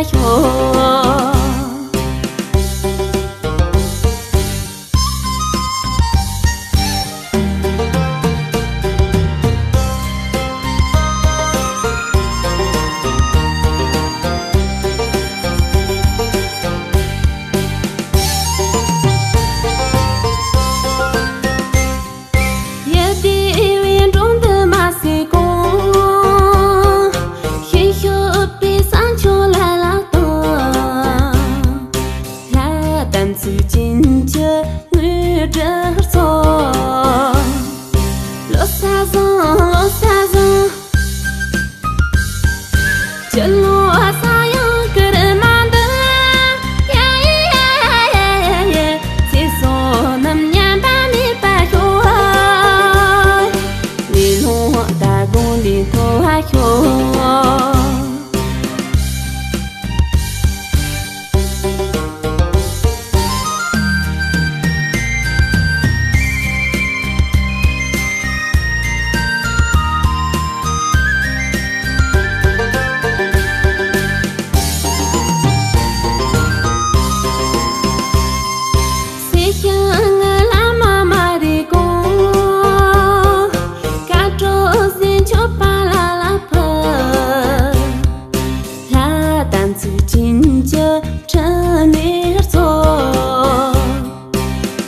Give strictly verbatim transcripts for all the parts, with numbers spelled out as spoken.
ཤོག་ཡ་དེ་བའི་འབྲོང་འདི་མ་སྲིད་གོང་། ཤེས་ཤོད་པའི་ས་མཆོག་ལ་ལ་དང་། ལྷ་དམ་ཚིག་ཅན་གྱི་དངོས་གྲུབ་སྩོལ། ལོ་གསར་བཟང་ལོ་གསར་བཟང་། སྤྱི་ལོ་གསར་ཡང་བསྐུལ་མ་འདི། ཡ་ཡ་ཡ་ཡ་ཡ། ཚེ་བསོད་ནམས་ཉམས་པ་མེད་པར་ཤོག་ལས་སློང་དག་དགོངས་ལས་མཐོ་བར་ཤོག་སེ་ཤང་བླ་མ་མ་རེ་གོང་། བཀའ་དྲིན་སེམས་མཆོག་པ་ལ་ལ་ཕུལ། ལྷ་དམ་ཚིག་ཅན་གྱི་ཕྲིན་ལས་སྩོལ།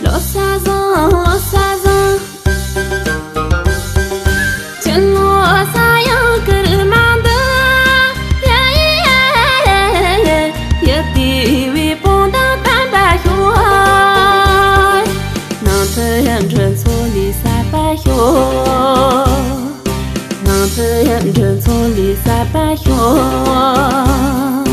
ལོ་གསར་བཟང་ལོ་གསར་བཟང་། སྤྱི་ལོ་གསར་ཡང་བསྐུལ་མ་འདི། ཡ་ཡ་ཡ་ཡ་ཡ། ཡ་དེ་བའི་སྤོང་དང་དམ་པ་ཤོག་ནང་དུ་ཡ་འགྲོ་ཚོགས་ལས་གསར་པ་ཤོག་ནང་དུ་ཡ་འགྲོ་ཚོགས་ལས་གསར་པ་ཤོག